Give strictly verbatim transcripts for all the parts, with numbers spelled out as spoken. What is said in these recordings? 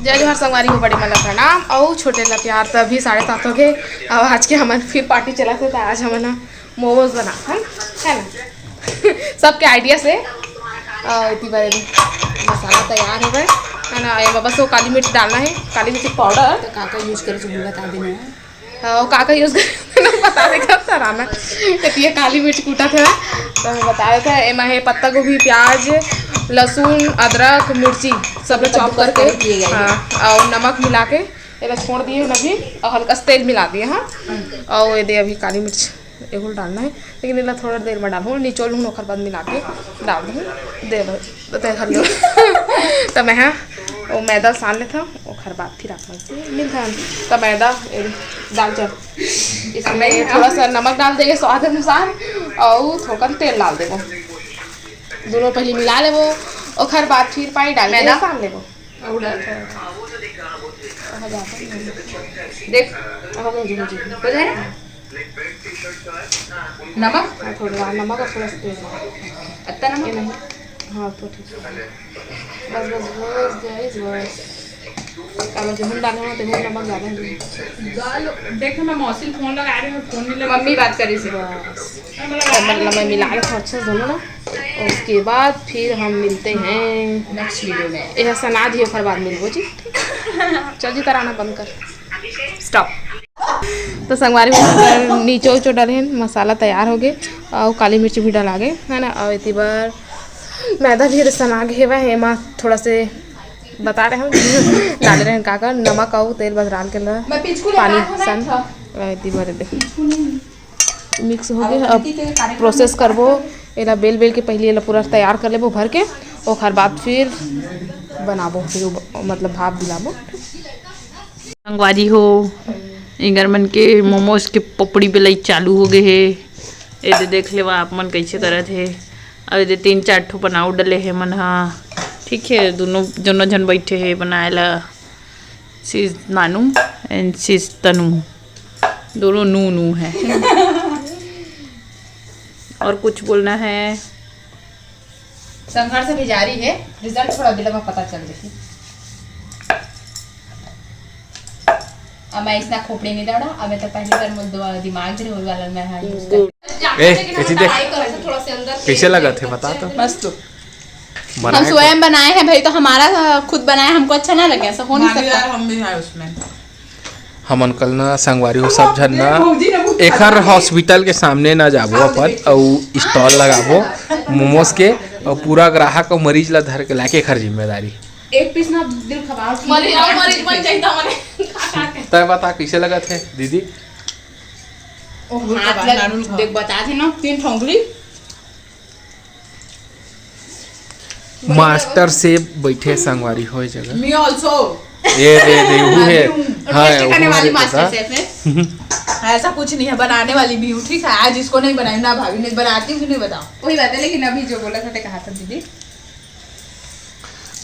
जय जोहार संगवारी हो, बड़े मन ला प्रणाम अउ छोटे ला प्यार। त अभी साढ़े सात हो गए। अब आज के हमन फिर पार्टी चलत हे, त आज हमन ह मोमोज बनात हन, है ना? सबके आइडिया से। अउ एती बर मसाला तैयार हो गए, है ना? एमा बस वो काली मिर्च डालना है, काली मिर्च पाउडर। तो का का यूज करे, जरूर बता देना है। हाँ, वो का का यूज करे, बता दे, कब सराना। तो ये काली मिर्च कूटा था, तो मैं बता देता है, एमा है पत्ता गोभी, प्याज, लहसुन, अदरक, मिर्ची, सब लोग चॉप कद्दूकस करके, करके लिए गए। हाँ, और नमक मिला के एला छोड़ दिए हन अभी, और हल्का सा तेल मिला दिए, हाँ। और ये दे अभी काली मिर्च एगो डालना है, लेकिन एला थोड़ा देर में डालूँ, निचोड़ लूँ, ओकर बाद मिला के डाल दूँ। दे दो, तो तेल हल्का तो मैं, हाँ, वो मैदा सान लेता, ओकर बाद फिर आप लोग से मिलता है। तो मैदा, ए, दाल चावल, इसमें थोड़ा सा नमक डाल देंगे स्वाद अनुसार, और थोड़ा तेल डाल देबो। दोनों पहले मिला लेबो, ओकर बाद फिर पानी डाल के मैदा? सान लेबो। और डाल दो। हो जाता है। देख, हो गया जी, हो गया। हो जाए ना? नमक? हाँ, थोड़ा नमक और थोड़ा सा तेल। अत्ता नमक? ये नहीं। हाँ, तो ठीक है। बस, बस, बस, guys, बस। अब गेहूं डाले हो, तो गेहूं नमक ज्यादा है। गाल, देखो ना, मौसी फोन लगा रहे हो, फोन नहीं लगा। मम्मी बात करी से। बस। तो मतलब, मैं मिला लेता हूँ अच्छे से दोनों ना। उसके बाद फिर हम मिलते हैं नेक्स्ट वीडियो में। यह सना दी, ओकर बाद मिलबो जी। चल जी, तराना बंद कर। स्टॉप। तो संगवारी हो, नीचे उचो डाले हैं, मसाला तैयार हो गए और काली मिर्च भी डला गए, है ना। और इतनी बार मैदा भी सना के हेवा है, माँ थोड़ा से बता रहे हैं, डाले रहे हैं का का नमक और तेल बस डाल के ला मैं पिचकू ले पानी पाया था, सन। नहीं था। और इतनी बार दे। पिचकू नहीं। मिक्स हो अब गया। अब लड़की के कार्यक्रम प्रोसेस में करबो, एला बेल बेल के पहले एला पूरा तैयार कर लेबो भर के, ओकर बाद फिर बनाबो, फिर उब-, मतलब भाप दिलाबो। संगवारी हो, इंगर मन के मोमोज के पपड़ी बेलाई चालू हो गए हे। ए दे देख लेवा आप मन कैसे करत हे। अब ए दे तीन चार ठो बनाओ डले हे मन हा, ठीक है, दोनों, दोनों झन बैठे हे बनाए ला। She's नानू and she's तनू, दोनों नू नू है। और कुछ बोलना है? संघर्ष अभी जारी है, रिजल्ट थोड़ा दिल में पता चल जाए। अब मैं इसना खोपड़ी नहीं दौड़ा, अब मैं तो पहली बार मुझ दो दिमाग भी होने वाला मैं हाँ use कर। ए, कैसी देख? थोड़ा से अंदर कैसे लगा थे, बता तो। मस्त। हम बनाए स्वयं बनाए हैं भाई, तो हमारा, अ, खुद बनाया हमको अच्छा ना लगे, ऐसा हो नहीं सकता। हम भी हैं उसमें। हमन कल ना संगवारी हो सब झन ना एखर हॉस्पिटल के सामने ना जाबो अपन, अउ स्टॉल लगाबो मोमोज के, अउ पूरा ग्राहक अउ मरीज ला धर के लाके एखर जिम्मेदारी। एक पीस ना दिल खबार मरीज, अउ मरीज बन जाई त हमन खा खा के। तय बता कैसे लगत हे दीदी? ओ, हाथ लग, देख बता थे ना, तीन ठोंगली। मास्टर शेफ बैठे संगवारी हो जगह। Me also। ये दे दे, वो है। हाँ, खाने वाली मास्टर शेफ है। ऐसा कुछ नहीं है, बनाने वाली भी हूँ, ठीक है। आज इसको नहीं बनाई ना भाभी, नहीं बनाती हूँ, नहीं बताओ। वही बात है, लेकिन अभी जो बोला था, कहा था दीदी।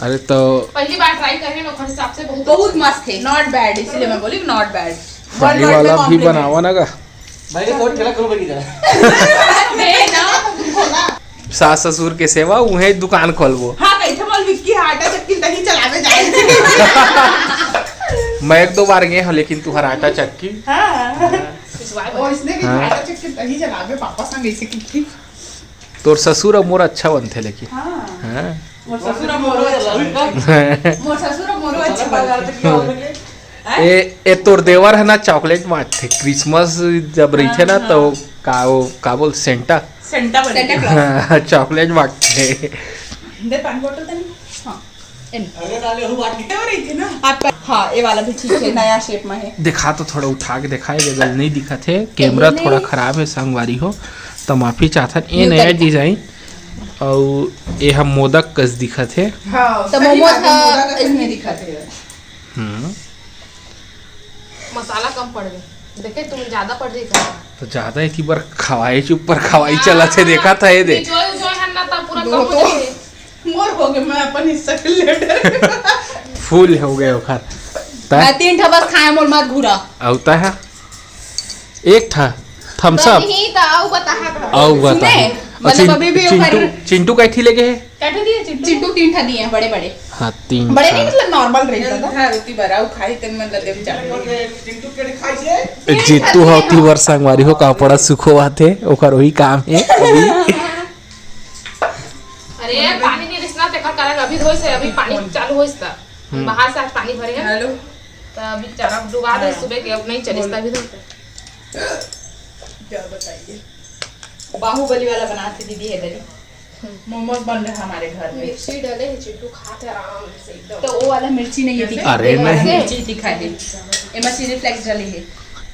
अरे तो पहली बार ट्राई कर रहे हैं, ओकर हिसाब से बहुत बहुत मस्त है, not bad, इसीलिए मैं बोली not bad। फ्राई वाला भी बनावा ना का। भाई, ये कौन ठेला खोल के जा? सास ससुर के सेवा, उहें दुकान खोलबो। हाँ, कही थे बोल, विक्की आटा चक्की दही चलावे जाए। मैं एक दो बार गए हूँ, लेकिन तुहर आटा चक्की। हाँ। और इसने भी हाँ। आटा चक्की दही चलावे, पापा संग ऐसे की थी। तोर ससुर अउ मोर अच्छा बनथे लेकिन। हाँ। हाँ। मोर ससुर अउ मोरो अच्छा। मोर ससुर अउ मोरो अच्छा। ए, ए तोर देवर है ना, चॉकलेट बांटथे। क्रिसमस जब रहिथे ना, हाँ, तो हाँ। का, वो, का बोल, सेंटा? सेंटा बन सेंटा गया। क्लॉज। हाँ, चॉकलेट बांटथे। दे पानी बोतल तनी। हाँ। एन। अरे साले, वो बांट के हो रही थी ना। आपका, हाँ, ये वाला भी ठीक है, नया शेप में है। दिखा तो, थोड़ा उठा के दिखाए, अगर नहीं दिखत है, कैमरा नहीं। थोड़ा खराब है संगवारी हो, तो माफी चाहथन। ये न्यू नया तरीका। डिजाइन, और ये हम मोदक कस दिखत है। हाँ, तो सही मोमोज बात है, का मोदक कस नहीं दिखत है। हम्म। मसाला कम पड़ गया, देखे तुम ज्यादा पड़ रही था। तो ज्यादा इतनी बार खवाई, ऊपर खवाई हाँ, चला थे, देखा था ये दे। जो, जो है ना, तब पूरा दो कम हो तो। जाए। मोर हो गए, मैं अपन हिस्सा के ले डर। फुल हो गए ओखर। ता? मैं तीन ठा बस खाए, मोर मत घूरा। अउ ता है? एक ठा थम्स अप। नहीं, ता अउ बता, हाँ, हाँ। अउ बता। सुने? मतलब अच्छा, अभी भी चिंटू, ओखर चिंटू कैठी लेके है? कैठे दिए चिंटू? चिंटू तीन ठा दिए हैं, बड़े बड़े। हाँ, तीन बड़े नहीं, मतलब नॉर्मल रही दादा। हाँ, रोटी बराऊ खाई, तेन मन ला देव चावल। जीतू ह ओती बर संगवारी हो, कपड़ा सुखोवाथे, ओकर वही काम हे अभी। अरे, पानी नहीं रिसना, तेखर कारण अभी धोइस हे, अभी पानी चालू होइस त। हम्म। बाहर से आज पानी भरे हे। हेलो। त अभी चारा डुबा दे, हाँ। सुबह के, अब नहीं चलिस त अभी धोइस। क्या बताइए, बाहुबली वाला बनाथे दीदी हे दरी। मोमोज बन रहा हमारे घर में। मिर्ची डाले हे, चिंटू खात हे आराम से एकदम। तो वो वाला मिर्ची नहीं है, तीखा। अरे वाला नहीं। मिर्ची तीखा है, एमा चिली फ्लेक्स डाले हे।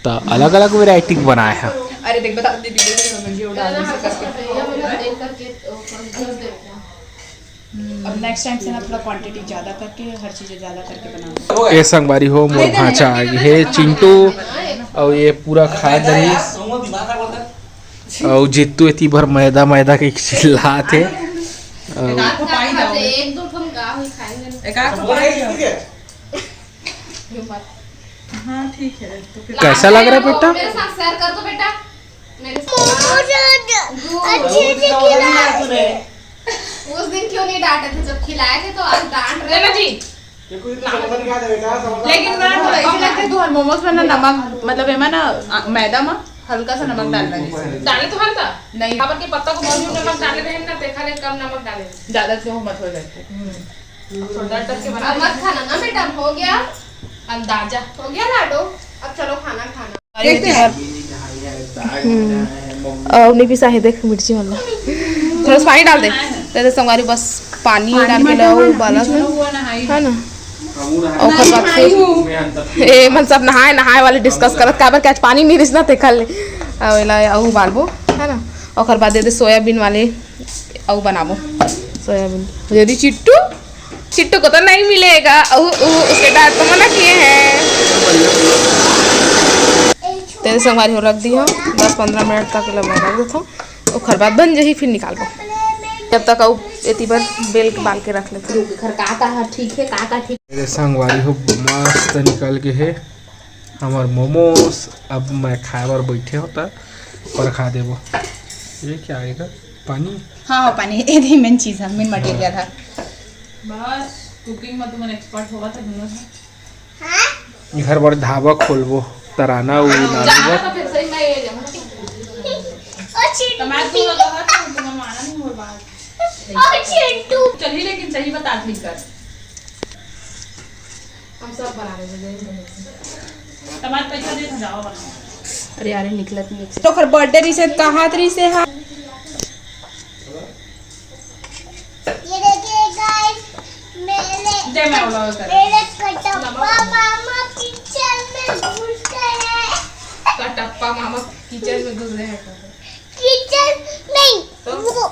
तो अलग-अलग वैरायटी के बनाए हे। अरे देख, बता दीदी, देख, मैं जो डाल दी से करके। अब नेक्स्ट टाइम से ना थोड़ा क्वांटिटी ज्यादा करके, हर चीजें ज्यादा करके बनाऊंगी। ए संगवारी हो, मोर भांचा आ गे हे चिंटू, अउ ये पूरा खाए दरी। अउ जीतू एती बर मैदा, मैदा के चिल्लात हे। अउ एक दो ठन का होई खाएंगे ना। एक आध ठो पाई दो। हाँ, ठीक है, तो फिर कैसा लग रहा है बेटा? मेरे साथ शेयर कर दो बेटा। मेरे साथ। अच्छे से खिला। उस दिन क्यों नहीं डांटे थे जब खिलाए थे, तो आज डांट रहे हो। जी। लेकिन ना, तो ऐसे लगता है तुम्हारे मोमोज में ना नमक, मतलब एमा ना, आ, मैदा में हल्का सा नमक डालना नहीं। डाले तो हल्का। नहीं। काबर के पत्ता गोभी में नमक डाले रहे ना, देखा ले कम नमक डाले। ज्यादा क्यों मत हो जाए। थोड़ा डर डर के बना। अब मत खाना ना बेटा, हो गया अंदाजा। हो गया लाडो, अब चलो खाना खाना। देखते हैं। हम्म। और नहीं पिसा है, देख मिर्ची वाला। थोड़ा सा पानी डाल दे। तेरे संगवारी बस पानी डाल के लाओ, उबाला था, है ना? ओकर बाद फिर ए मन सब नहाए, नहाए वाले डिस्कस करत, काबर के आज पानी नहीं रिसना, ते कल अउ एला अउ उबालबो, है ना? ओकर बाद दे दे सोयाबीन वाले अउ बनाबो सोयाबीन। यदि चिट्टू, चिट्टू को तो नहीं मिलेगा, उ, उ, उसके डैड तो मना किए हैं। तेरे संगवारी हो रख दी हो, दस पंद्रह मिनट तक एला मैं रख देता हूँ, ओकर बाद बन जही, फिर निकालबो। जब तक अउ एती बर बेल के बाल के रख लेते हैं। घर का का है, ठीक है, का का ठीक। मेरे संगवारी हो मस्त निकल के है हमार मोमोज। अब मैं खाए बर बैठे होता पर खा देबो। ये क्या आएगा? पानी? हाँ, हाँ, पानी। ये मेन चीज है, मेन मटेरियल है। बस, कुकिंग में तुमन एक्सपर्ट होगा था दोनों से। घर बर ढाबा खोलबो, तराना उ नानी बर। तो फिर सही मैं ये जाऊँ। ओ चिंटू, तो मैं तो लगा था, तुमन माना नहीं मोर बात। ओ चिंटू। चलिए, लेकिन सही बता दी कर। हम सब बना रहे हैं, जय हिंद। तुम्हारे पैसा दे, जाओ बनाओ। अरे, अरे, निकलत नहीं। तो ओकर बर्थडे रिसे कहाँ रिसे हा? ये देखिए गाइस, मेरे, दे, मैं उड़ाओ कर। मेरे कटप्पा मामा किचन में घुस गए हैं। कटप्पा मामा किचन में घुस गए हैं। किचन नहीं, तो? वो, वो,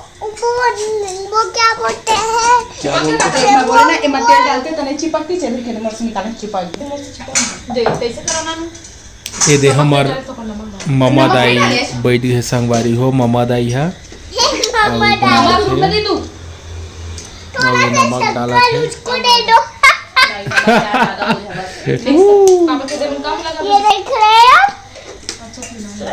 वो क्या बोलते हैं? क्या बोलते हैं? मैं बोले ना, एमा तेल डालते तने चिपकती, चल के मोर से निकाले चिपक। दे, कैसे कराना है? ये दे हमर ममा दाई बैठी है संगवारी हो, ममा दाई हा। ममा दाई। नमक दे दू। थोड़ा सा नमक डाला शक्कर है। उसको दे दो। नहीं, नमक ज्यादा हो जाएगा। पापा के देवन कम लगा। ये देख रहे हो?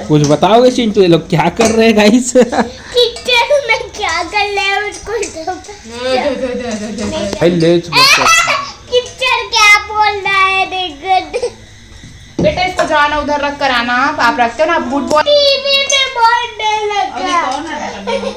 कुछ बताओगे चिंटू, ये लोग क्या कर रहे हैं गाइस? किचन में क्या कर रहे हैं उसको तो। भाई ले चुप कर। किचन क्या बोल रहा है देख। बेटा, इसको जाना उधर रख कर आना, आप, आप रखते हो ना, आप गुड बॉय। टीवी पे बहुत डर लगा। अभी कौन है?